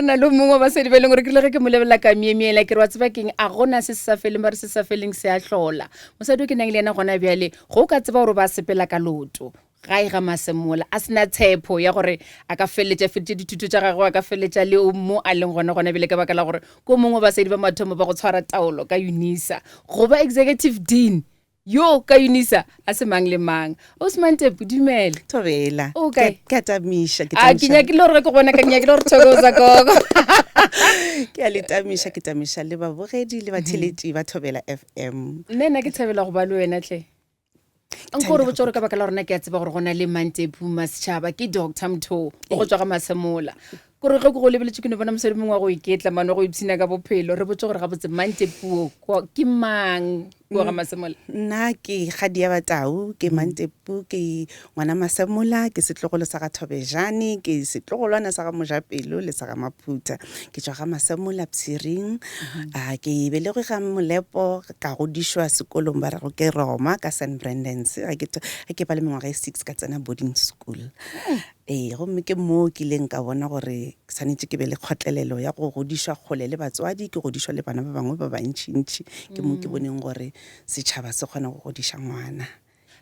na le mongwe wa basadi ba e leng gore ke rile ge ke mo lebelela ka myemyela ke re wa tseba keng a gona se se sa feleng ba re se sa feleng se a hlola mosadi o ke nang le yena gona bjale go o ka tseba gore ba sepela ka loto gae ga masemola a sena tshepo ya gore a ka feleletša feditše dithuto tša gagwe a ka feleletša le mo a leng gona gona bjale ka baka la gore ko mongwe wa basadi ba mathomo ba go tshwara taolo ka unisa goba executive dean Yo, ka Unisa, a se mang le mang. Osman Tepu, dumela. Thobela. O kae? Ke a tamiša, ke A ke tamiša. nyakile gore ge ke go bona ka nyakile gore thokoza koko. Ke a le tamiša, ke tamiša le babogedi le batheletši ba Thobela FM. Nna ena ke thabela go ba le wena tle. Nko re botse gore ka baka la rona ke a tseba gore go na le Mantepu Masetšhaba ke Doctor Mtho o go tswa ga Masemola. Kore ge ke go lebeletše ke no bona mosadi mongwe wa go iketla mane go ipshina ka bophelo. Re botse gore gabotse Mantepuo ke mang kua ga Masemola? Nna ke kgadi ya Batau, ke Mantepu, ke ngwana Masemola, ke setlogolo sa ga Thobejane, ke setlogolwana sa ga Mojapelo le sa ga Maphutha. Ke tšwa ga Masemola Pshiring. A ke belegwe ga Molepo, ka godišwa sekolong ba rego ke Roma ka St Brandons. Ge ke ba le mengwaga e 6 ka tsena boarding school. Ee, gomme ke moo ke ileng ka bona gore ke swanetše ke be le kgotlelelo ya go godišwa kgole le batswadi, ke godišwa le bana ba bangwe ba bantšintši. Ke moo ke boneng gore setšhaba se kgona go godiša ngwana.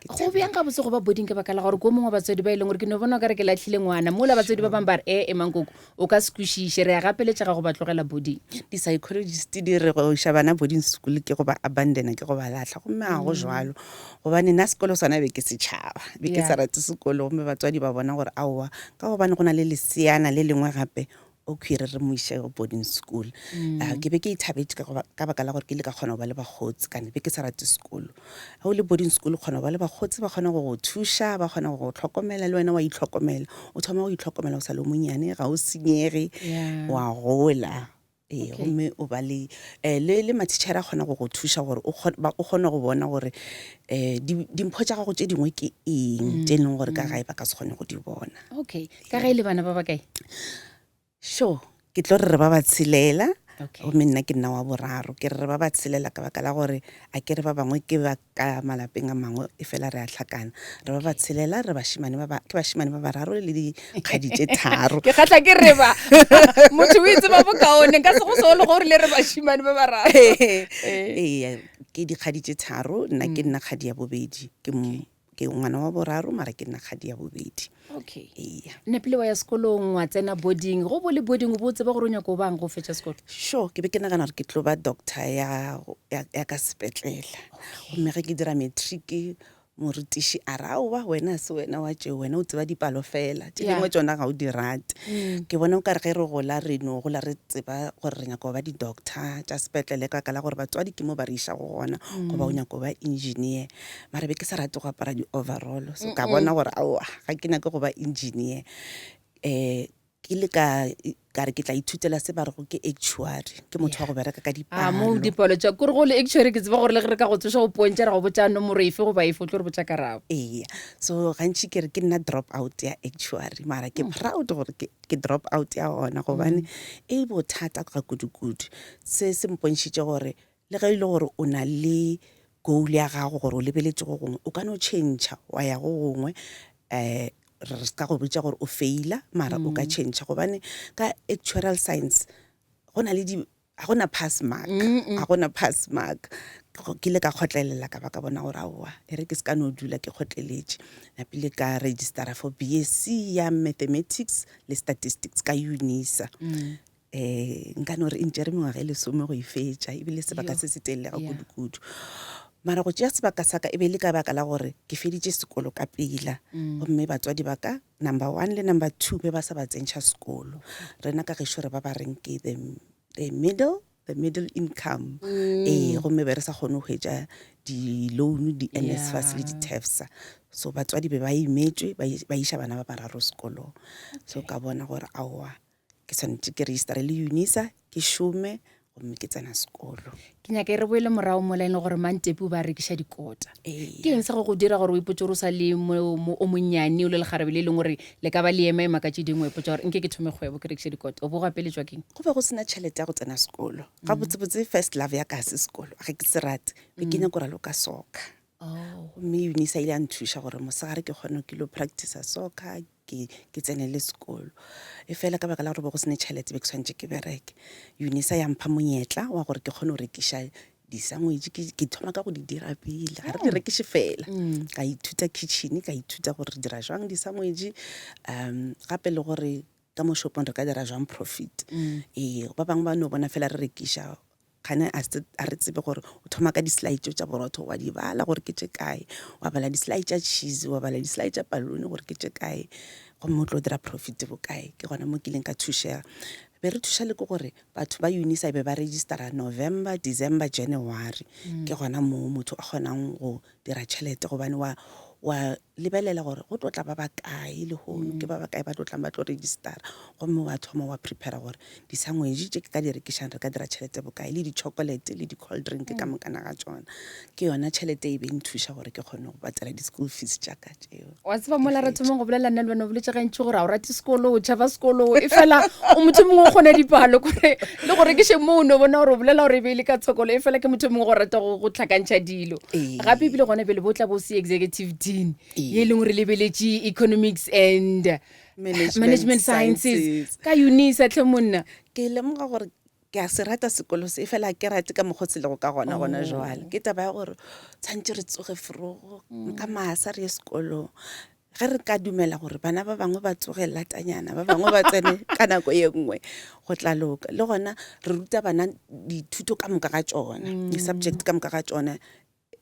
Ke Go bjang gabotse go ba boarding ka baka la gore ko mongwe wa batswadi ba e leng gore ke no bona okare ke lahlile ngwana, mola batswadi ba bangwe ba re ee mankoko o ka se kwešiše, re a gapeletšega go ba tlogela boarding. Di-psychologist di re go iša bana boarding school ke go ba abandona, ke go ba lahla, gomme ga go jwalo. Gobane nna sekolo sona be ke se tšhaba, be ke sa rate sekolo, gomme batswadi ba bona gore aowa, ka gobane go na le leseana le lengwe gape, okay re re mo iše boarding school. Mm. Ke be ke ithabetše ka baka la gore ke ile ka kgona go ba le bakgotsi, kane be ke sa rate sekolo. Ge o le boarding school o kgona go ba le bakgotsi, ba kgona go go thuša, ba kgona go go hlokomela, le wena wa itlhokomela. O thoma go itlhokomela o sa le o monnyane, ga o senyege, wa gola. Ee, gomme o ba le um le le mathitšhere a kgona go go thuša gore o kgone go bona gore um dimpho tša gago tše dingwe ke eng tše e leng gore ka gae ba ka se kgone go di bona. Okay, ka gae le bana ba bakae? Sure, ke tlo re re ba ba tshelela, gomme nna ke nna wa boraro. Ke re re ba ba tshelela ka baka la gore a ke re ba bangwe ke ba ka malapeng a mangwe efela re a hlakana. Re ba ba tshelela, re bašemane ba ba, ke bašemane ba bararo le dikgadi tše tharo. Ke kgahla ke re ba. Motho o itseba bokaone, nka se go sole gore le re bašemane ba bararo. Ee, ke dikgadi tše tharo, nna ke nna kgadi ya bobedi. Ke ke ngwana wa boraro mara ke nna kgadi ya bobedi. Okay. Eya. Napile wa ya sekolong wa tsena boarding. Go bo le boarding o bo tseba gore o nyaka go bang go fetša sekolo? Sure, ke be ke nagana gore ke tlo ba doctor ya, ya, ya ka sepetlele. Gomme ge ke dira matric morutiši a re aowa wena se wena wa tšeo, wena o tseba dipalo fela, tše dingwe tšona ga o di rate. Ke bona o ka re ge re gola re no gola re tseba gore re nyaka go ba di-doctor tša sepetlele ka baka la gore batswadi ke mo ba re išago gona, goba o nyaka go ba engineer. Mara be ke sa rate go apara di-overall, so ka bona gore aowa ga ke nyake go ba engineer. Um ke ile ka ka re ke tla ithutela se ba rego ke actuary, ke motho wa go bereka ka A mo dipalo. dipalo tša kore go le actuary ke tseba gore le ge re ka go tsoša go pontša ra go botša nomoro efe goba efe o tlo re botša karabo. Eya, so gantši ke re ke nna drop out ya actuary, mara ke proud gore ke, ke drop out ya gona gobane e bothata ga kudu-kudu. Se se mpontšhitše gore Le ge e le gore o na le goal ya gago gore o lebeletše go gongwe, o ka no tšhentšha wa ya go gongwe. Um re se ka go botša gore o faila, mara o ka tšhentšha gobane ka actuarial science go na le di, ga gona pass mark, ga gona pass mark. Ke ile ka kgotlelela ka ba ka bona gore aowa e re ke se ka no dula ke kgotleletše. Napile ka registera for BSc ya mathematics le statistics ka Unisa. um nka no re e ntšere mengwaga e lesome go e fetša, ebile sebaka se se telele ga kudu-kudu. Mara go tšea sebaka sa ka e be e le ka baka la gore ke feditše sekolo ka pela, gomme batswadi ba ka number one le number two be ba sa ba tsentšha sekolo. Rena ka gešo re ba ba reng ke the, the middle, the middle income. Ee, gomme be re sa kgone go hwetša di-loan, di-NSFAS le di-TEFSA. So batswadi be ba imetšwe, ba iša bana ba bararo sekolong. So ka bona gore aowa, ke swanetše ke registere le Unisa, ke šome gomme ke tsena sekolo. Ke nyaka e re boele morago mola e leng gore Mantepi o ba rekiša dikota. Ke eng sa go go dira gore o ipotse gore o sa le o monnyane o le lekgarebe le e leng gore le ka ba le ema ema ka tše dingwe, o ipotsa gore nke ke thome kgwebo ke rekiše dikota? O bo gapeletšwa keng? Go be go sena tšhelete ya go tsena sekolo. Gabotsebotse first love ya ka ga se sekolo, ga ke se rate. Be ke nyaka go raloka soccer. Gomme Unisa ile ya nthuša gore mosegare ke kgone ke lo practicer soccer. ke ke tsenele sekolo. Efela ka baka la gore be go se ne tšhelete be ke swanetše ke bereke. Unisa ya mpha monyetla wa gore ke kgone go rekiša disangwetše ke, ke thoma ka go di dira pele ga re di rekiše fela. Ka ithuta kitchen, ka ithuta gore re dira jwang disangwetše um gape le gore ka mo shopong re ka dira jwang profit. Ee, ba bangwe ba no bona fela re rekiša kgane a se a re tsebe gore o thoma ka di-slide tšeo tša borotho wa di bala gore ke tše kae, wa bala di-slide tša cheese, wa bala di-slide tša palone gore ke tše kae, gomme o tlo dira profit bokae. Ke gona mo ke ileng ka thušega. Be re thuša le ke gore batho ba Unisa e be ba registera November, December, January. Ke gona moo motho a kgonang go dira tšhelete gobane wa wa lebelela gore go tlo tla ba bakae lehono, ke ba bakae ba tlo tlang ba tlo registera, gomme wa thoma wa prepare gore disangwetši tše ke ka di rekišang re ka dira tšhelete bokae, le di-chocolate le di-cold drink ka mokana ga tšona. Ke yona tšhelete e be e nthuša gore ke kgone go patela di-school fees tša ka tšeo. Wa tseba mola re thomong go bolela nna le wena o boletše gantši gore ga o rate sekolo, o tšhaba sekolo, e fela o motho mongwe o kgona dipalo kore le go rekišeng mo o no bona gore o bolela gore e be e le ka tshokolo, e fela ke motho mongwe go rata go tlhakantšha dilo. Gape ebile gona bjale bo tla bo se executive dean ye e leng gore lebeletše economics and Management management sciences sciences. ka Unisa tlhe monna. Ke lemoga gore ke a se rata sekolo se, efela ga ke rate ka mokgwa o se lego ka gona gona jwale. Ke taba ya gore tshwanetse re tsoge forogo ka masa re ye sekolong. Ge re ka dumela gore bana ba bangwe ba tsoge latanyana, ba bangwe ba tsene ka nako ye nngwe, go tla loka. Le gona re ruta bana dithuto ka moka ga tšona, di-subject ka moka ga tšona,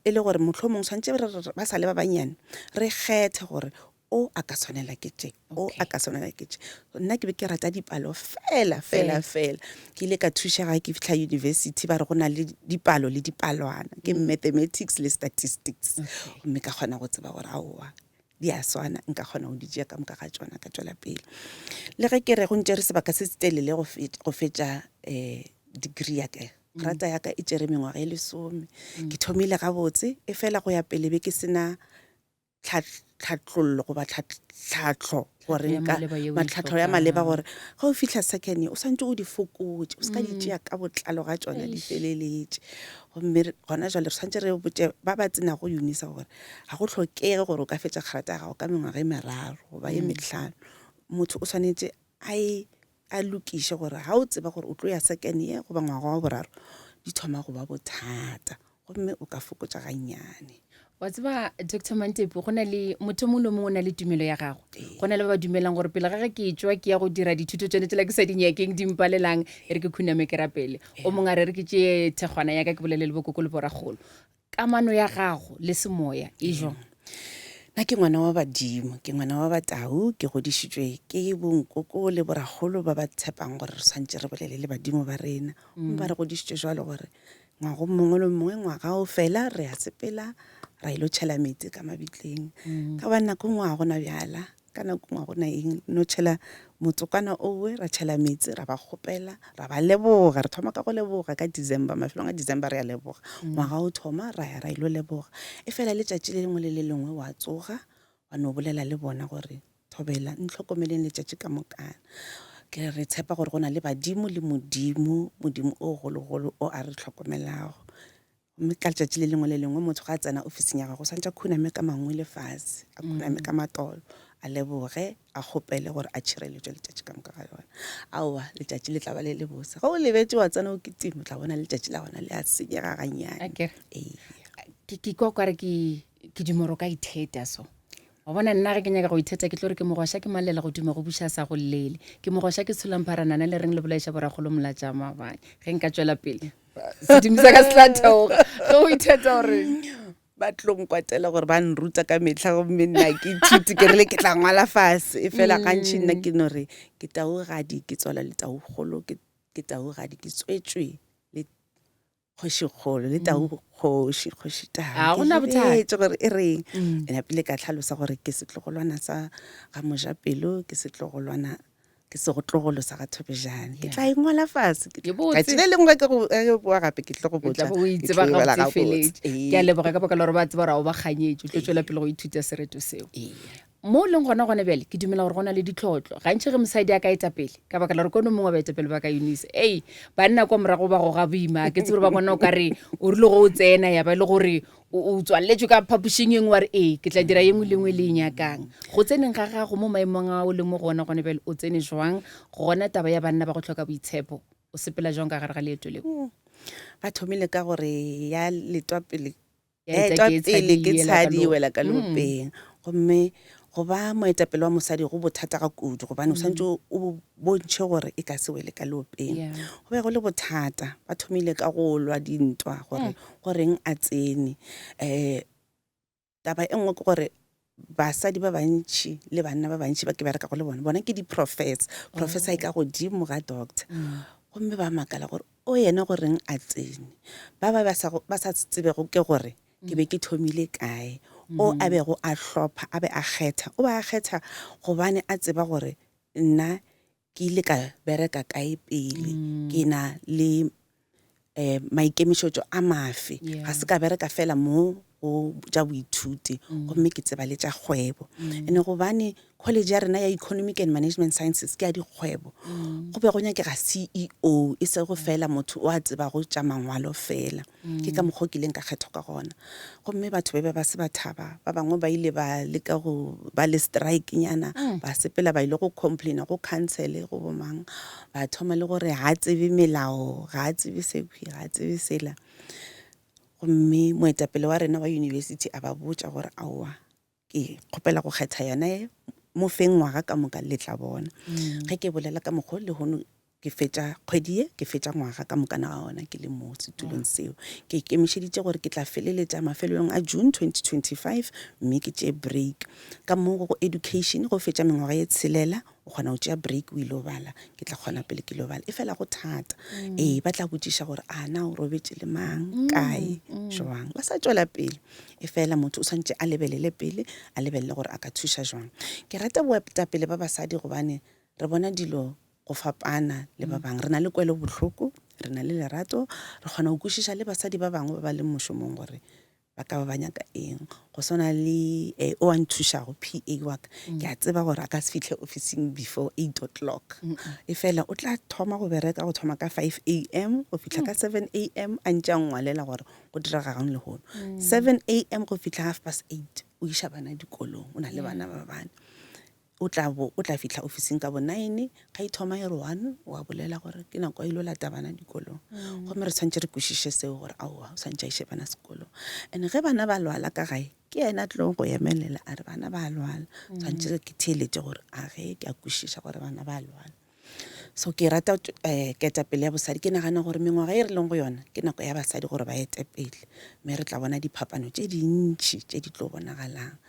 e le gore mohlomong tshwanetse re re ba sa le ba banyane re kgethe gore o a ka swanela ke tše, o a ka swanela ke tše. Nna ke be ke rata dipalo fela fela fela. Ke ile ka thušega ke fihla university ba re go na le dipalo le dipalwana, ke mathematics le statistics. Gomme ka kgona go tseba gore aowa di a swana, nka kgona go di tšea ka moka ga tšona ka tšwela pele. Le ge ke re go ntšere sebaka se se telele go fetša degree ya ka, grata ya ka e tšere mengwaga e lesome. Ke thomile gabotse, efela go ya pele be ke se na tlhatlollo goba tlhahlo gore nka matlhahlo ya maleba gore ge o fihla second year o swantse o di fokotše, o se ka di tšea ka botlalo ga tšona di feleletše. Gomme gona jwale re swantse re botše ba ba tsenago Unisa gore ga go hlokege gore o ka fetša kgrata ya gago ka mengwaga e meraro goba e mehlano. Motho o swanetše a e a lokiše gore ga o tseba gore o tlo ya second year goba ngwaga wa boraro di thoma go ba bothata gomme o ka fokotša gannyane. Wa tseba Doctor Mantepu, go na le motho mongwe le mongwe o na le tumelo ya gagwe. Go na le ba ba dumelang gore pele ga ge ke tšwa ke ya go dira dithuto tšone tšela ke sa di nyakeng di mpalelang, e re ke khuname ke rapele. O mongwe a re re ke tšee thekgwana ya ka ke bolele le bokoko le borakgolo. Kamano ya gago le semoya e jwang? Nna ke ngwana wa badimo, ke ngwana wa batau, ke godišitšwe ke bonkoko le borakgolo ba ba tshepang gore re swanetše re bolele le badimo ba rena. Gomme ba re godišitše jwalo gore ngwaga o mongwe le o mongwe ngwaga o fela re a sepela ra ilo tšhela meetse ka mabitleng. Ka gobane nako e nngwe ga gona bjala, Ka nako nngwe ga go na eng, no tšhela motsokwana owe, ra tšhela meetse, ra ba kgopela, ra ba leboga. Re thoma ka go leboga ka December, mafelong a December re a leboga. Ngwaga o thoma, ra ya ra ilo leboga. Efela letšatši le lengwe le le lengwe wa tsoga, wa no bolela le bona gore, Thobela, ntlhokomeleng letšatši ka mokana. Ke re tshepa gore go na le badimo le Modimo, Modimo o gologolo o a re hlokomelago. Gomme ka letšatši le lengwe le lengwe motho ga a tsena ofising ya gagwe o swanetše a khuname ka mangwele fase, a khuname ka matolo, a leboge, a kgopele gore a tšhireletšwe letšatši ka moka ga yona. Aowa, letšatši le tla ba le lebose. Ge o lebetše wa tsena o kitima, o tla bona letšatši la gona le a senyega gannyane. Akere. Ee. Ke ke kwa okare ke ke duma gore o ka itheta so. Wa bona nna ge ke nyaka go itheta ke tlo re ke mogwaša ke malela go duma go buša sa go llele. Ke mogwaša ke tshola mpharanana le reng le bolaiša borakgolo molatša maabane. Ge nka tšwela pele sedimo sa ka se tla theoga. Ge o itheta o reng? Ba tlo nkwatela gore ba nruta ka mehla gomme nna ke ithute ke rile ke tla ngwala fase. Efela gantši nna ke no re ke taugadi ke tswalwa le taugolo ke taugadi ke tswetšwe le kgošikgolo le tau kgoši kgoši tau. Ga gona bothata. Ke lebetše gore e reng. E napile ka tlhalosa gore ke setlogolwana sa ga Mojapelo, ke setlogolwana ke setlogolo sa ga Thobejane. Ke tla e ngwala fase. Ke botse. Tšatši le lengwe ge ke go boa gape ke tlo go O tla botša. bo o Ke itseba tlo e bala gabotse e gabotse. feletše. Ke a leboga ka baka la gore ba tseba gore ga o ba kganyetše. O tlo tšwela pele go ithuta sereto seo. Ee. Mo o leng gona gona bjale, ke dumela gore go na le ditlhotlo. Gantši ge mosadi a ka eta pele, ka baka la gore ke ono mongwe wa baetapele ba ka Unisa, ei, banna kwa morago ba goga boima. Ke tsebe gore ba bona o ka re o rile go o tsena ya ba e le gore o o tswalletšwe ka phapošing e nngwe wa re ee, ke tla dira ye nngwe le nngwe le e nyakang. Go tseneng ga gago mo maemong a o leng mo go ona gona bjale, o tsene jwang gona taba ya banna ba go hloka boitshepo? O sepela jwang ka gare ga leeto leo? Ba thomile ka gore ya letwa pele Ya etwa pele ke tshadi e wela ka leopeng. Gomme go ba moetapele wa mosadi go bothata ga kudu gobane o swanetše o bontšhe gore e ka se wele ka leopeng. Go be go le bothata, ba thomile ka go lwa dintwa gore goreng a tsene. Um taba e nngwe ke gore basadi ba bantši le banna ba bantši ba ke berekago le bona, bona ke di-professor, professor e ka godimo ga doctor. Gomme ba makala gore o yena goreng a tsene. Ba ba ba sa ba sa tsebego ke gore ke be ke thomile kae. O a bego a hlopha, a be a kgetha, o be a kgetha gobane a tseba gore nna ke ile ka bereka kae pele, ke na le um maikemišetšo a mafe. Ga se ka bereka fela mo go tša boithuti, gomme ke tseba le tša kgwebo. And gobane college ya rena ya Economic and Management Sciences ke ya dikgwebo, go be go nyakega CEO, e sego fela motho o a tsebago tša mangwalo fela. Ke ka mokgwa o ke ileng ka kgethwa ka gona. Gomme batho ba be ba se ba thaba, ba bangwe ba ile ba leka go ba le strike nyana, ba sepela ba ile go complaina go council go bomang, ba thoma le gore ga a tsebe melao, ga a tsebe sekhwi, ga a tsebe sela. Gomme moetapele wa rena wa university a ba botša gore aowa, ke kgopela go kgetha yena ye, mo feng ngwaga ka moka le tla bona. Ge ke bolela ka mokgo lehono ke fetša kgwedi ye, ke fetša ngwaga ka mokana ga ona ke le mo setulong seo. Ke ikemišeditše gore ke tla feleletša mafelelong a June 2025 mme ke tšee break. Ka mo go education go fetša mengwaga ye tshelela o kgona go tšea break o ile go bala, ke tla kgona pele ke ile go bala. Efela go thata. Ee, ba tla botšiša gore a na o robetše le mang, kae, jwang. Ba sa tšwela pele. Efela motho o swanetše a lebelele pele, a lebelele gore a ka thuša jwang. Ke rata boetapele ba basadi gobane re bona dilo go fapana le ba bangwe. Re na le kwelobohloko, re na le lerato, re kgona go kwešiša le basadi ba bangwe ba ba leng mošomong gore ba ka ba ba nyaka eng. Go swana le o a nthušago, PA wa ka, ke a tseba gore a ka se fihle ofising before 8 o'clock. Efela o tla thoma go bereka go thoma ka 5 am go fihla ka 7 am a ntše a nngwalela gore go diregang lehono. 7 am go fihla half past 8 o iša bana dikolong, o na le bana ba bane. O tla bo o tla fihla ofising ka bo nine, ga e thoma e re one, wa bolela gore ke nako ya ilo lata bana dikolong. Gomme re tshwanetse re kwešiše seo gore aowa, o tshwanetse a iše bana sekolong. And ge bana ba lwala ka gae, ke yena a tlileng go emelela a re bana ba lwala. Tshwanetse ke theeletše gore a ge ke a kwešiša gore bana ba lwala. So ke rata ketapele ya bosadi. Ke nagana gore mengwaga e re leng go yona ke nako ya basadi gore ba ete pele, mme re tla bona diphapano tše dintši tše di tlo bonagalang.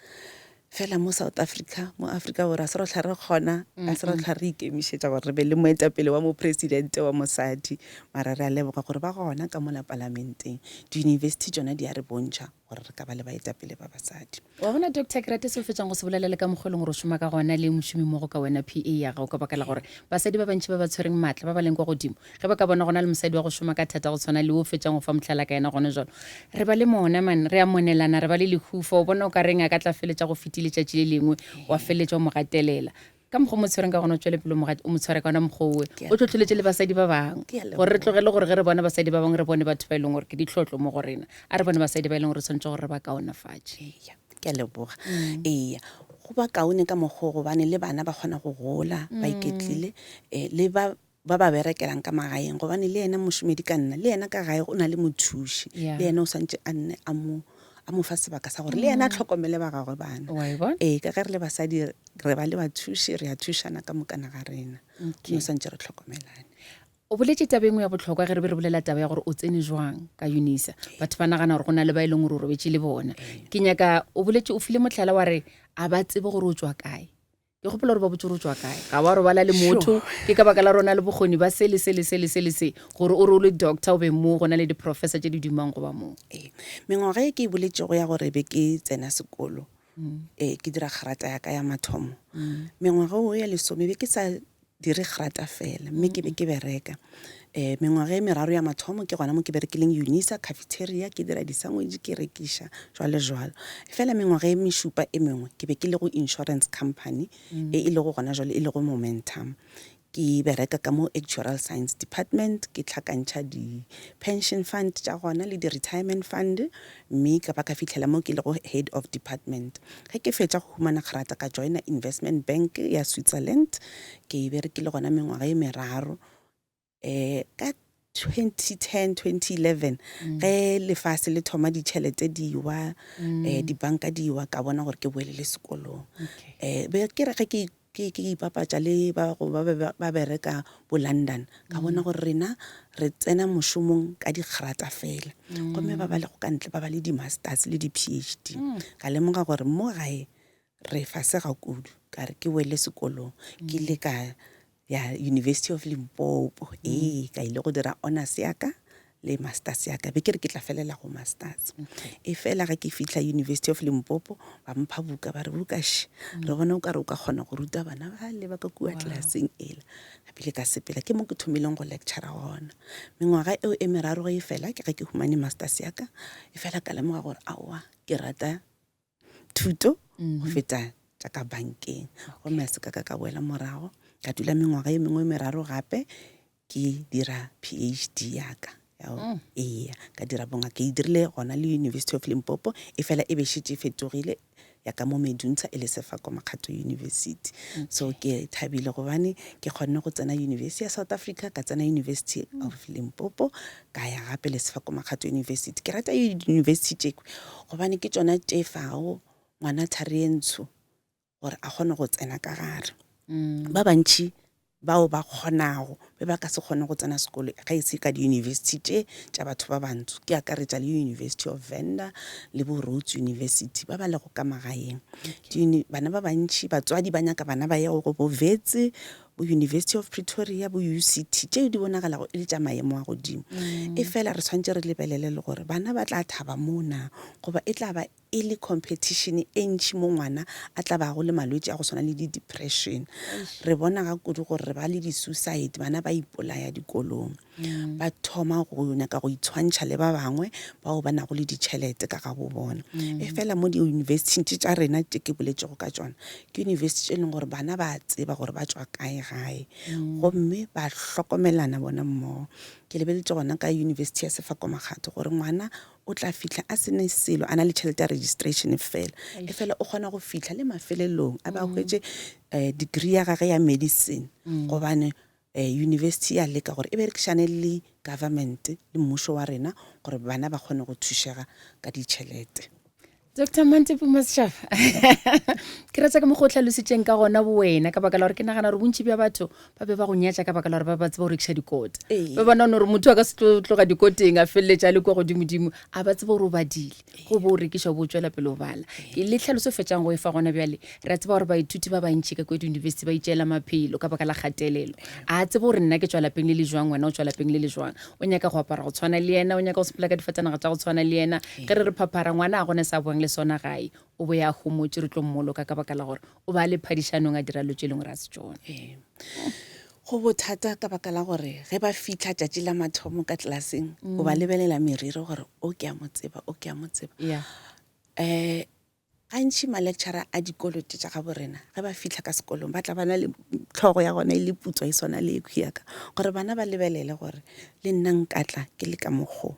Fela mo South Africa, mo Afrika Borwa, ga se ra hlwa re kgona, ga se ra hlwa re ikemišetša gore re be le moetapele wa mopresidente wa mosadi. Mara re a leboga gore ba gona ka mola palamenteng. Diyunibesithi tšona di a re bontšha gore re ka ba le baetapele ba basadi. Wa bona Doctor, ke rata se o fetšang go se bolela le ka mokgwa e leng gore o šoma ka gona le mošomimmogo ka wena, PA ya gago, ka baka la gore basadi ba bantši ba ba tshwereng maatla, ba ba leng kwa godimo, Ge ba ka bona go na le mosadi wa go šoma ka thata go tshwana le wo fetšang go fa mohlala ka yena gona jalo, re ba le mona man, re a monelana, re ba le lehufa, o bona o ka reng a ka tla feletša go fetile tšatši le lengwe, wa feletša o mo gatelela. Ka mokgwa o mo tshwereng ka gona o tšwele pele o mo o mo tshware ka ona mokgwa owe, o hlohleletše le basadi ba bangwe gore re tlogele gore ge re bona basadi ba bangwe re bone batho ba e leng gore ke ditlhotlo mo go rena, a re bone basadi ba e leng gore re swanetše gore re ba kaonafatše. Eya, ke a leboga. Eya, go ba kaone ka mokgwa wo gobane le bana ba kgona go gola ba iketlile, le ba ba ba berekelang ka magaeng gobane le yena mošomedi ka nna le yena ka gae o na le mothuši Yeah. le yena o swantše a nne a mo a mo fa sebaka sa gore le yena a tlhokomele ba gagwe bana Wa e bona? ee ka ge re le basadi re ba le bathuši re a thušana ka mokana ga rena Okay. mme swantše re tlhokomelane O boletše taba e nngwe ya bohlokwa ge re be re bolela taba ya gore o tsene jwang ka Unisa. Batho ba nagana gore go na le ba e leng gore o robetše le bona. Ke nyaka o boletše o file mohlala wa re a ba tsebe gore o tšwa kae. Ke gopola gore ba botse gore o tšwa kae. Ga wa robala le motho, ke ka baka la rona le bokgoni ba se le se le se le se le se, gore o re o le doctor o be moo, go na le di-professor tše di dumang go ba moo. Ee, mengwaga e ke e boletšego ya gore be ke tsena sekolo, ee, ke dira grata ya ka ya mathomo, mengwaga o ya lesome be ke sa dire grata fela mme ke be ke bereka um mengwaga e meraro ya mathomo ke gona mo ke berekileng unisa cafeteria ke dira di-sandwich ke rekiša jwalo jwalo fela mengwaga e mešupa e mengwe ke be ke le go insurance company e e lego gona jwale e lego momentum Ke bereka ka mo Actuarial Science Department, ke hlakantšha di-pension fund tša gona le di-retirement fund, mme ka ba ka fihlela mo ke lego head of department. Ge ke fetša go humana grata ka joina investment bank ya Switzerland, ke berekile gona mengwaga e meraro. Um ka 2010, 2011 ge lefase le thoma ditšhelete di wa, um dibanka di wa, ka bona gore ke boelele sekolong. Um be ke re ge ke ke ke ipapatša le ba go ba be ba bereka bo London ka bona gore rena re tsena mošomong ka digrata fela gomme ba ba lego ka ntle ba ba le di-masters le di-P_H_D ka lemoga gore mo gae re fase ga kudu ka re ke boele sekolong ke ile ka ya University of Limpopo ee ka ile go dira honours ya ka le masters ya ka be ke re ke tla felela go masters e fela ge ke fihla University of Limpopo ba mpha buka ba re buka še re bona o ka re o ka kgona go ruta bana ba le ba ka kua tlelaseng ela napile ka sepela ke mo ke thomileng go lectura gona mengwaga eo e meraro ge e fela ke ge ke humane masters ya ka e fela ka lemoga gore aowa ke rata thuto go feta tša ka bankeng gomme a se ka ka ka boela morago ka dula mengwaga e mengwe e meraro gape ke dira PhD ya ka eya ka dira bongaka ke e dirile gona le University of Limpopo e fela e be šetše e fetogile ya ka mo Medunsa e le Sefako Makgatho University so ke thabile gobane ke kgonne go tsena University ya South Africa ka tsena University of Limpopo ka ya gape le Sefako Makgatho University ke rata university tše gobane ke tšona tše fago ngwana thari ye ntsho gore a kgone go tsena ka gare ba bantši bao ba kgonago be ba ka se kgone go tsena sekolo ga e se ka diyunibesithi tše tša batho ba bantsho ke akaretša le University of Venda le bo Rhodes University ba ba lego ka magaeng bana ba bantši batswadi ba nyaka bana ba ye go bo Wits bo University of Pretoria, bo UCT, tšeo di bonagalago e le tša maemo a godimo. E fela re swanetše re lebelele le gore bana ba tla thaba moo na, goba e tla ba e le competition e ntši mo ngwana a tla bago le malwetši a go swana le di-depression. Re bona ga kudu gore re ba le di-suicide, bana ba ipolaya dikolong. Ba thoma go nyaka go itshwantšha le ba bangwe bao ba nago le ditšhelete ka gabo bona. E fela mo diyunibesithing tše tša rena tše ke boletšego ka tšona, ke yunibesithi tše e leng gore bana ba a tseba gore ba tšwa kae gae, gomme ba hlokomelana bona mmogo. Ke lebeletše gona ka yunibesithi ya Sefako Makgatho gore ngwana o tla fihla a se ne selo, a na le tšhelete ya registration fela, e fela o kgona go fihla le mafelelong a be a hwetše degree ya gage ya medicine, gobane University ya leka gore e berekišane le government le mmušo wa rena gore bana ba kgone go thušega ka ditšhelete. Doctor Mantsepo Masechaba, ke rata ka mokgwa o tlhalositšeng ka gona bo wena, ka baka la gore ke nagana gore bontši bja batho ba be ba go nyatša ka baka la gore ba ba tseba go rekiša dikota. Ee. Ba bona gore motho a ka se tlo tloga dikoteng a feleletša a le kwa godimodimo, a ba tseba gore o badile, go bo o rekiša o bo o tšwela pele o bala. Ke le tlhaloso e fetšang go e fa gona bjale, Re a tseba gore baithuti ba bantši ka kua diyunibesithi ba itšeela maphelo ka baka la kgatelelo. A tsebe gore nna ke tšwa lapeng le le jwang, wena o tšwa lapeng le le jwang. O nyaka go apara go tshwana le yena, o nyaka go sepela ka difatanaga tša go tshwana le yena. Ge re re phaphara, ngwana a gona se a boang le sona gae, o boya a homotše, re tlo mmoloka ka baka la gore o ba a le phadišanong a dira dilo tše e leng gore a se tšona. Ee. Go bothata ka baka la gore ge ba fihla tšatši la mathomo ka tlelaseng, o ba lebelela meriri gore o ke a mo tseba, o ke a mo tseba. Yeah. Um Gantši ma-lecturer a dikolo tše tša gabo rena ge ba fihla ka sekolong ba tla ba na le hlogo ya gona e le putswa e swana le ekhwi ya ka gore bana ba lebelele gore le nna nka tla ke le ka mokgo.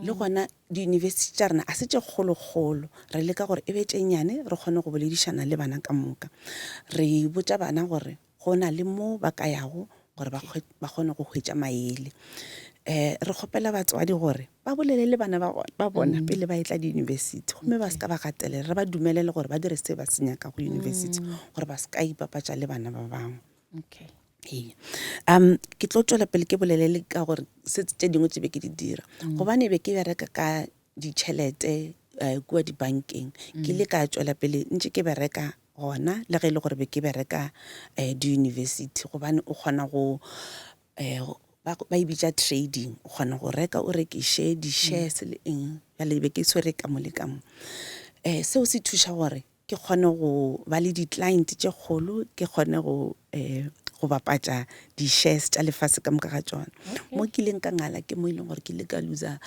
Le gona diyunibesithi tša rena a se tše kgolokgolo, re leka gore e be tše nnyane re kgone go boledišana le bana ka moka. Re botša bana gore Go na le mo ba ka yago gore ba ba kgone go hwetša maele. Um re kgopela batswadi gore ba bolele le bana ba ba bona pele ba etla diyunibesithi gomme ba se ka ba gatelela, re ba dumelele gore ba dire se ba se nyakago yunibesithi gore ba se ka ipapatša le bana ba bangwe. Okay. Ee. Ke tlo tšwela pele ke bolele le ka gore se tše dingwe tše be ke di dira gobane be ke bereka ka ditšhelete kua dibankeng. Ke ile ka tšwela pele ntše ke bereka gona le ge e le gore be ke bereka diyunibesithi gobane o kgona go ba e bitša trading, o kgona go reka o rekiše di-shares le eng bjale be ke swere ka mo le ka mo. Seo se thuša gore ke kgone go ba le di-client tše kgolo, ke kgone go. go bapatša di-shares tša lefase ka moka ga tšona. Mo ke ileng ka ngala ke mo e leng gore ke ile ka loser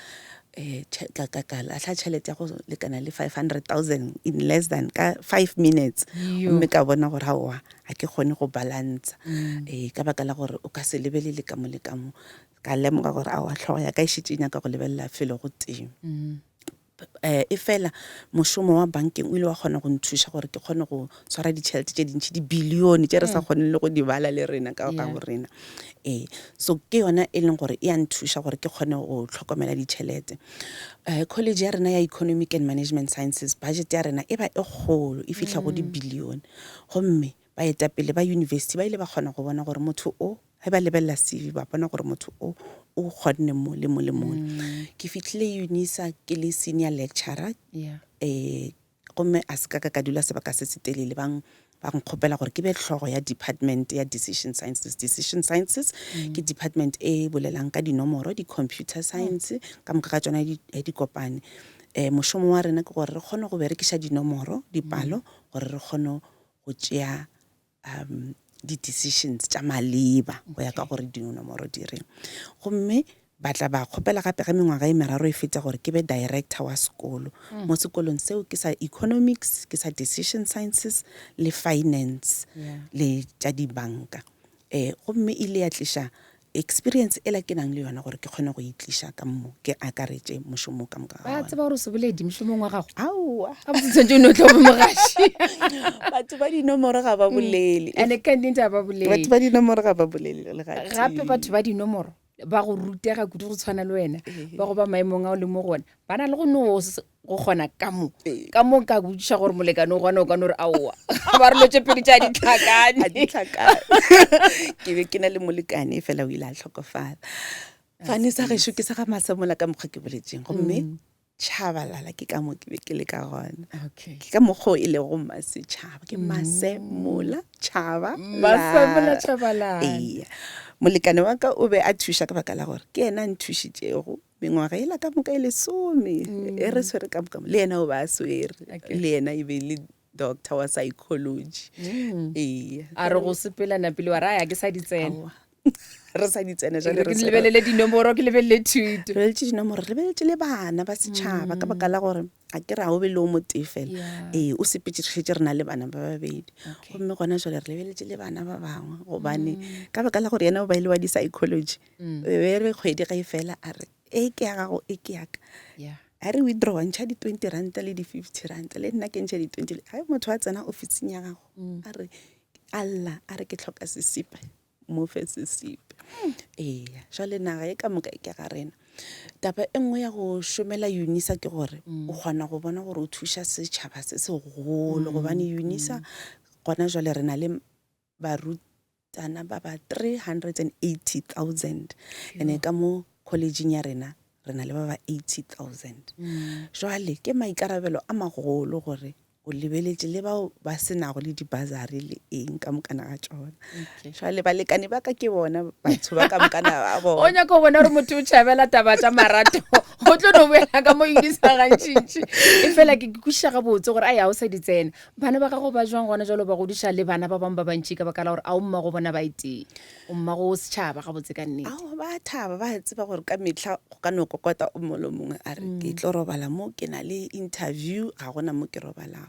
um ka, ka, ka lahla tšhelete ya go lekana le 500,000 in less than ka 5 minutes. Gomme ka bona gore aowa ga ke kgone go balansa um ka baka la gore o ka se lebelele ka mo le ka mo. Ka lemoga gore aowa hlogo ya ka e šetše e nyaka go lebelela felo go tee. Um efela mošomo wa bankeng o ile wa kgona go nthuša gore ke kgone go swara ditšhelete tše dintši, dibilione tše re sa kgoneng le go di bala le rena ka ga bo rena. Ee, so ke yona e leng gore e a nthuša gore ke kgone go hlokomela ditšhelete. Um college ya rena ya Economic and Management Sciences, budget ya rena e ba e kgolo, e fihla go dibilione. Gomme baetapele ba yunibesithi ba ile ba kgona go bona gore motho o, ge ba lebelela CV ba bona gore motho o o kgonne mo le mo le mo. Ke fihlile Unisa ke le senior lecturer, um gomme a se ka ka ka dula sebaka se se telele ba ba nkgopela gore ke be hlogo ya department ya decision sciences. Decision sciences ke department e bolelang ka dinomoro, di-computer science, ka moka ga tšona di di kopane. Um mošomo wa rena ke gore re kgone go berekiša dinomoro, dipalo gore re kgone go tšea um di-decisions tša maleba go ya ka gore dinomoro di reng. Gomme ba tla ba kgopela gape ge mengwaga e meraro e feta gore ke be director wa sekolo. Mo sekolong seo ke sa economics, ke sa decision sciences le finance le tša dibanka. Um gomme e ile ya tliša experience ela ke nang le yona gore ke kgone go e tliša ka mo ke akaretše mošomo ka moka ga ba tseba gore o seboledi mošomong wa gago aowa gabotse tshwanetse o ne o tlo be mogaši batho ba dinomoro ga ba bolele and ka nnete ga ba bolele batho ba dinomoro ga ba bolele le gatee gape batho ba dinomoro ba go rutega kudu go tshwana le wena ba go ba maemong a o leng mo go ona ba na le go no go kgona ka mo ka mo nka botšiša gore molekane o gona o ka no re aowa ba re lotse pedi tša ditlhakane ditlhakane ke be ke na le molekane fela o ile a tlhokofala fane sa gešo ke sa ga masemola ka mokgwa ke boletseng gomme mm. tšhabalala ke ka mo ke be ke le ka gona ke ka mokgwa o e lego mmasetšhaba ke mm. masemola tšhaba masemola tšhabalala ee molekane wa ka o be a thuša ka baka la gore ke yena a nthušitšego mengwaga ela ka moka e lesome e re swere ka moka le yena o ba a swere le yena e be le doctor wa psychology ee a re go sepela napile wa raya ke sa di tsena re sa di tsena jale ke lebelele dinomoro ke lebelele thuto re lebeletse dinomoro re lebeletse le bana ba setšhaba ka baka la gore a ke re a o be le o motee fela ee o sepetse re šetše re na le bana ba babedi gomme gona jale re lebeletse le bana ba bangwe gobane ka baka la gore yena o ba ile wa di-psychology be re kgwedi ge e fela a re e ke ya gago e ke yaka a re withdraw ntšha di-twenty ranta le di-fifty ranta le nna ke ntšha di-twenty ga motho a tsena officing ya gago a re a lla a re ke tlhoka sesipe mo fe sesipe ee jale naga e ka moka e ke ga rena taba e nngwe ya go šomela unisa ke gore o kgona go bona gore o thuša setšhaba se segolo gobane unisa gona jale re na le barutana ba ba 380,000 ene ka mo collegeng ya rena re na le ba ba 80,000 jwale ke maikarabelo a magolo gore o lebeletše le bao ba se nago le di-bursary le eng ka mokana ga tšona jwale balekane ba ka ke bona batho ba ka mokana ba bona o nyaka go bona gore motho o tšhabela taba tša marato o tlo no boela ka mo unisa gantšintši e fela ke kwešiša gabotse gore a ya o sa di tsena Bana ba gago ba jwang gona jalo ba godiša le bana ba bangwe ba bantši ka baka la gore a o mmago bona ba e tee? O mmago setšhaba gabotse ka nnete. Ao, ba thaba, ba tseba gore ka mehla go ka no kokota o mongwe le o mongwe a re ke tlo robala mo, ke na le interview, ga gona mo ke robalago.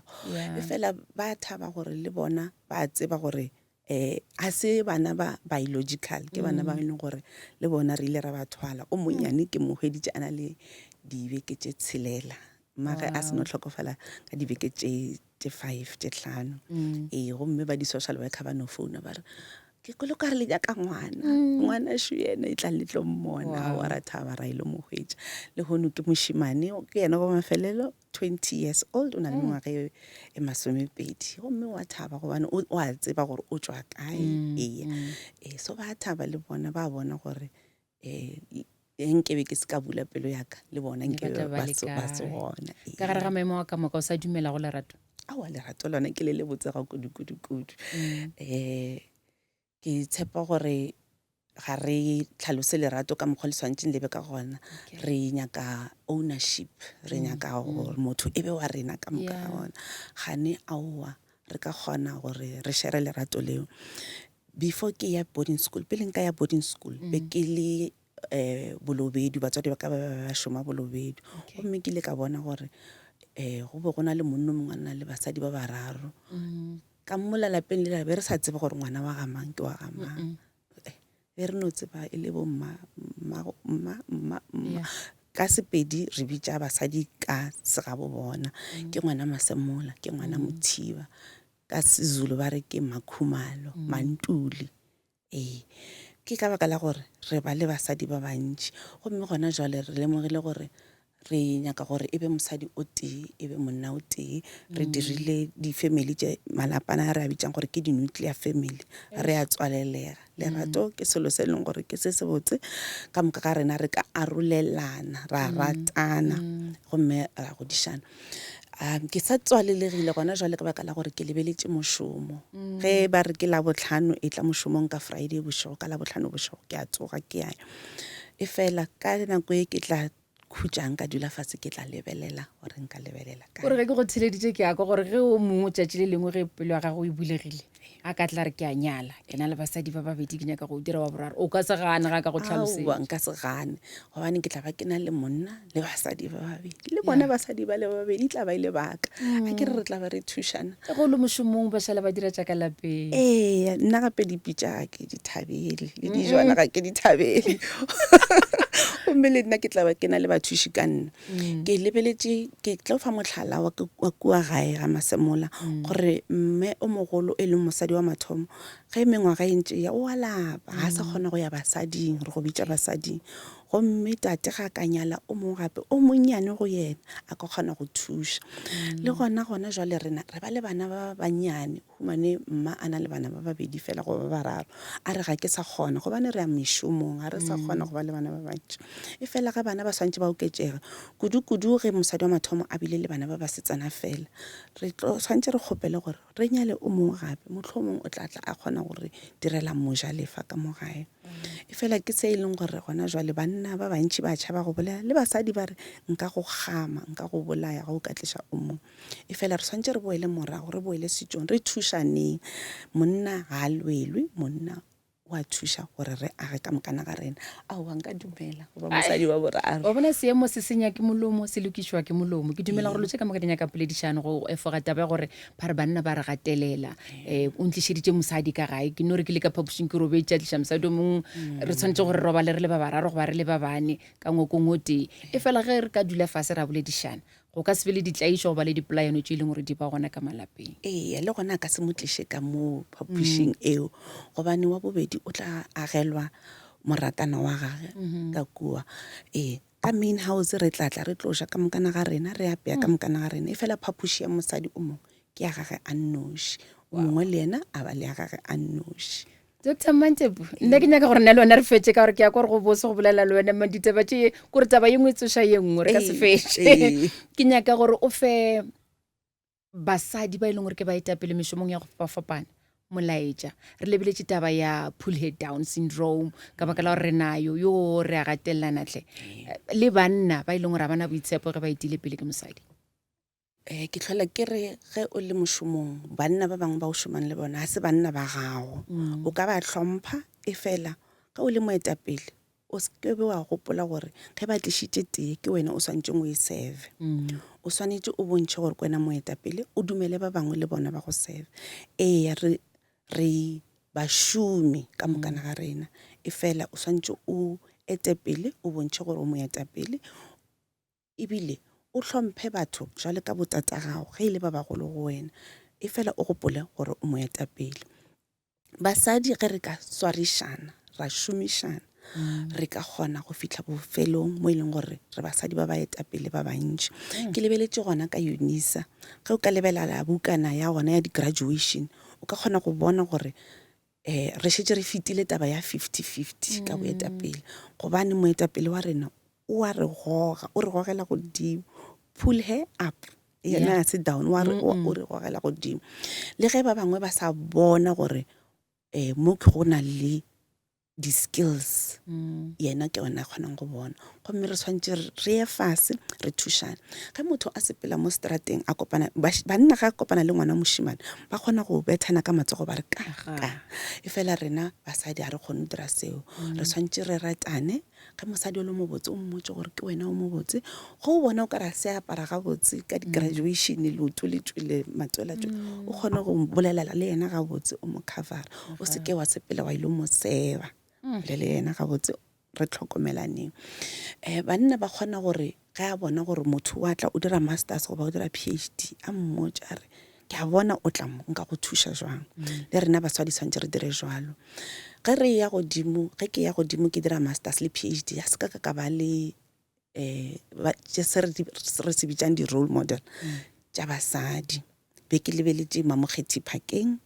Efela ba thaba gore le bona ba tseba gore um ga se bana ba biological, ke bana ba e leng gore le bona re ile ra ba thwala. O monnyane ke mo hweditše a na le dibeke tše tshelela. Mmagwe a seno hlokofala ka dibeke tše tše five tše hlano ee gomme ba di-social worker ba no founa ba re ke kwele ka re le nyaka ngwana ngwana šo yena e tla le tlo mmona wa ra thaba ra ile mo hwetša lehono ke mošemane ke yena wa mafelelo 20 years old o na le mengwaga e e masomepedi gomme wa thaba gobane o o a tseba gore o tšwa kae ee ee so ba thaba le bona ba bona gore um nke be ke se ka bula pelo ya ka le bona nke be ba se gona. Ka gare ga maemo a ka moka o sa dumela go lerato? Aowa, lerato lona ke le le botse ga kudu-kudu-kudu. Um ke tshepa gore ga re tlhalose lerato ka mokgwa le swanetšeng le be ka gona. Re nyaka ownership, re nyaka gore motho e be wa rena ka moka ga ona. Gane aowa, re ka kgona gore re shere lerato leo. Before ke ya boarding school, pele nka ya boarding school, be ke le um Bolobedu, batswadi ba ka ba be ba šoma Bolobedu. Gomme ke ile ka bona gore um go be go na le monna o mongwe a na le basadi ba bararo. Ka mola lapeng lela be re sa tsebe gore ngwana wa ga mang ke wa ga mang. Be re no tseba e le bo mma, mma, mma, mma, mma. Ka Sepedi re bitša basadi ka segabo bona. Ke ngwana Masemola, ke ngwana Mothiba. Ka Sezulu ba re ke Makhumalo, Mantuli. Ee, ke ka baka la gore re ba le basadi ba bantši. Gomme gona jwale re lemogile gore re nyaka gore e be mosadi o tee, e be monna o tee. Re dirile di-family tše, malapana a re a bitšang gore ke di-nuclear family. Re a tswalelega. Lerato ke selo se e leng gore ke se sebotse. Ka moka ga rena re ka arolelana, ra ratana gomme ra godišana. Um ke sa tswalelegile gona jwale ka baka la gore ke lebeletše mošomo. Ge ba re ke Labohlano e tla mošomong ka Friday bošego, ka Labohlano bošego ke a tsoga ke ya. Efela ka nako e ke tla khutšang ka dula fase ke tla lebelela gore nka lebelela kae. Gore ge ke go theleditše ke a kwa gore ge o mongwe tšatši le lengwe ge pelo ya gago e bulegile a ka tla re ke a nyala ke na le basadi ba babedi ke nyaka go dira wa boraro o ka se gane ga ka go tlhalosetša. Aowa nka se gane gobane ke tla ba ke na le monna le basadi ba babedi le bona basadi ba le ba babedi e tla ba e le baka a ke re re tla ba re thušana. Ge o le mošomong ba šala ba dira tša ka lapeng. Ee nna gape dipitša ga ke di thabele le dijwana ga ke di thabele gomme le nna ke tla ba ke na le bathuši ka nna. Ke lebeletše, ke tlo fa mohlala wa wa kua gae ga Masemola gore mme o mogolo e leng mosadi wa mathomo ge mengwaga e ntše e ya o a lapa, ga a sa kgona go ya basading, re go bitša basading. Gomme tate ga a ka nyala o mongwe gape o monnyane go yena a ka kgona go thuša. Le gona gona jwale rena re ba le bana ba bannyane. Humane mma a na le bana ba babedi fela goba ba bararo, a re ga ke sa kgona gobane re ya mešomong, ga re sa kgona go ba le bana ba bantši. Efela ge bana ba swantše ba oketšega, kudu-kudu ge mosadi wa mathomo a bile le bana ba basetsana fela, re tlo swantše re kgopele gore re nyale o mongwe gape, mohlomong o tla tla a kgona go re direla mojalefa ka mo gae. Efela ke se e leng gore gona jwale banna ba bantši ba tšhaba go bolela le basadi ba re nka go kgama, nka go bolaya ge o ka tliša o mongwe. Efela re swanetše re boele morago, re boele setšong, re thušaneng. Monna ga a lwelwe, monna o a thuša gore re age ka mokana ga rena. Aowa, nka dumela go ba mosadi wa boraro. Wa bona seemo se senya ke molomo, se lokišwa ke molomo. Ke dumela gore lo tše ka moka di nyaka poledišano go efoga taba ya gore ba re banna ba re gatelela. Um o ntlišeditše mosadi ka gae, ke no re ke le ka phapošing ke robetše, a tliša mosadi o mongwe. Re tshwanetše gore re robale re le ba bararo goba re le ba bane ka ngwakong o tee. Efela ge re ka dula fase ra boledišana, Go ka se be le ditlaišo goba le dipolayano tše e leng gore di ba gona ka malapeng. Eya, le gona a ka se mo tliše ka moo phapošing eo, gobane wa bobedi o tla agelwa moratana wa gage ka kua. Ee, ka main house re tla tla re tlo ja ka mokana ga rena, re apea ka mokana ga rena, efela phapoši ya mosadi o mongwe ke ya gage a nnoši, o mongwe le yena a ba le ya gage a nnoši. Doctor Mantepu, nna ke nyaka gore nna le wena re fetše ka gore ke ya kwa gore go bose go bolela le wena man ditaba tše kore taba ye nngwe e tsoša ye nngwe re ka se fetše. Ke nyaka gore o fe basadi ba e leng gore ke baetapele mešomong ya go fapafapana molaetša. Re lebeletše taba ya pull head down syndrome ka baka la gore re nayo yo re a gatelelana tle le banna ba e leng gore ga ba na boitshepo ge ba etile pele ke mosadi. Um ke hlola ke re ge o le mošomong banna ba bangwe ba o šomang le bona ga se banna ba gago. O ka ba hlompha efela ge o le moetapele o se ke be wa gopola gore ge ba tlišitše tee ke wena o swanetšeng o e serve. O swanetše o bontšhe gore ke wena moetapele o dumele ba bangwe le bona ba go serve. Eya re re bašomi ka mokana ga rena efela o swanetše o ete pele o bontšhe gore o moetapele. Ebile o hlomphe batho bjalo ka botatagago ge e le ba bagolo go wena, efela o gopole gore o moetapele. Basadi ge re ka swarišana, ra šomišana, re ka kgona go fihla bofelong mo e leng gore re basadi ba baetapele ba bantši. Ke lebeletše gona ka Unisa, ge o ka lebelela bukana ya gona ya di-graduation, o ka kgona go bona gore um re šetše re fetile taba ya 50-50 ka boetapele gobane moetapele wa rena o a re goga, o re gogela godimo, pull her up, yena ga se down, o re gogela godimo. Le ge ba bangwe ba sa bona gore um mo ke go na le. Di-skills yena ke yona a kgonang go bona. Gomme re swanetše re ye fase re thušane. Ge motho a sepela mo strateng a kopana, banna ge a kopana le ngwana mošemane ba kgona go bethana ka matsogo ba re ka ka. Efela rena basadi ga re kgone go dira seo. Re swanetše re ratane. Ge mosadi o le mobotse o mmotše gore ke wena o mobotse. Ge o bona o ka re a se a apara gabotse ka di-graduation leoto le tšwele matswele a tšwele, o kgone go bolelela le yena gabotse o mo cover-e. O se ke wa sepela wa ilo mo seba. Bolele le yena gabotse re tlhokomelaneng. Banna ba kgona gore ge a bona gore motho wa tla o dira masters goba o dira P_H_D a mmotše a re ke a bona o tla mo nka go thuša jwang. Le rena basadi tshwanetse re dire jwalo. Ge re ya godimo, ge ke ya godimo ke dira masters le P_H_D ga se ka ka ka ba le um se re se bitsang di-role model tša basadi. Be ke lebeletše Mamokgethi Phakeng.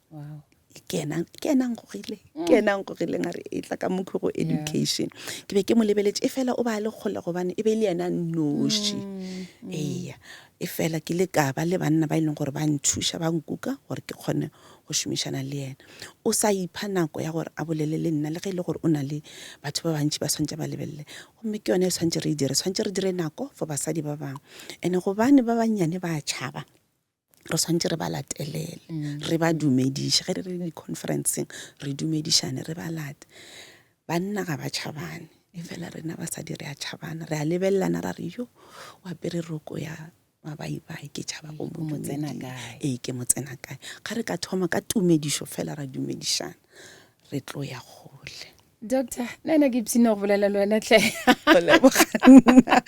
Ke yena ke yena a nkgogileng ke yena a nkgogileng a re e tla ka mokhwi go education. Ke be ke mo lebeletše e fela o ba a le kgole gobane e be e le yena a nnoši. Eya e fela ke ile ka ba le banna ba e leng gore ba nthuša ba nkuka gore ke kgone go šomišana le yena. O sa ipha nako ya gore a bolele le nna le ge e le gore o na le batho ba bantši ba swanetše ba lebelele. Gomme ke yona e swanetše re e dire, swanetše re dire nako for basadi ba bangwe. And-e gobane ba bannyane ba tšhaba, re swanetše re ba latelele, re ba dumediše. Ge re le di-conference-eng re dumedišane, re ba late. Banna ga ba tšhabane, efela rena basadi re a tšhabana, re a lebelelana ra re yo o apere roko ya mabaibai, ke tšhaba go mo tsena kae, ee ke mo tsena kae. Ga re ka thoma ka tumedišo fela ra dumedišana, re tlo ya kgole. Doctor, nna ena ke ipshina go bolela le wena tlhe. Go leboga nna.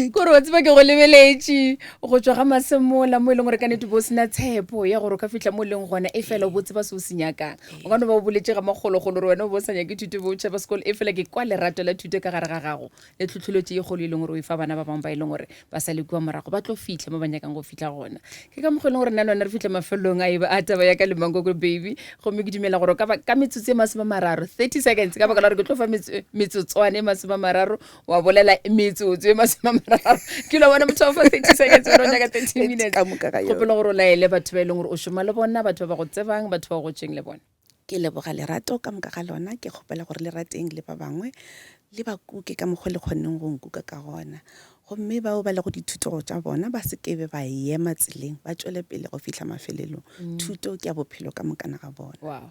Kore wa tseba ke go lebeletše go tšwa ga masemola mo e leng gore ka nnete bo sena tshepo ya gore o ka fihla mo e leng gona e fela o bo tseba se o se nyakang. O ka no ba o boletše ga makgolokgolo gore wena o bo o sa nyake thuto bo o tšhaba sekolo e fela ke kwa lerato la thuto ka gare ga gago le tlhohleletšo ye kgolo e leng gore o e fa bana ba bangwe ba e leng gore ba sa le kua morago ba tlo fihla mo ba nyakang go fihla gona. Ke ka mokgwa e leng gore nna le wena re fihla mafelelong a eba a taba ya ka le Mankoko Baby gomme ke dumela gore o ka ba ka metsotso e masomemararo 30 seconds ka baka la gore ke tlo fa metsotswana e masomemararo wa bolela metsotso e masomemararo ke lo bona motho wa fa 30 seconds wena o nyaka 30 minutes. Ka moka ga yona. Kgopelo gore o laele batho ba e leng gore o šoma le bona, batho ba ba go tsebang, batho ba o gotšeng le bona. Ke leboga lerato ka moka ga lona. Ke kgopela gore le rateng le ba bangwe, le ba kuke ka mokgwa le kgonneng go nkuka ka gona. Gomme bao ba lego dithutego tša bona ba se ke be ba ema tseleng, ba tšwele pele go fihla mafelelong. Thuto ke ya bophelo ka mokana ga bona. Wow.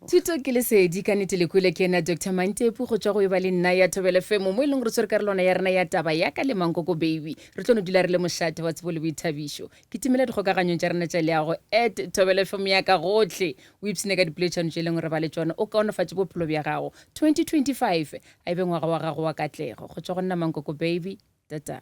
Thuto ke lesedi ka nnete le kwele ke yena Doctor Mantepu go tšwa go eba le nna ya Thobela FM mo e leng gore tshwere karolwana ya rena ya taba ya ka le Mankoko Baby. Re tlo no dula re le mošate wa tsebo le boithabišo. Kitimela dikgokaganyong tša rena tša leago at Thobela FM ya ka gohle. O ipshine ka dipoletšano tše e leng gore ba le tšona. O kaonefatše bophelo bja gago. 2025 a e be ngwaga wa gago wa katlego. Go tšwa go nna Mankoko Baby. Tata.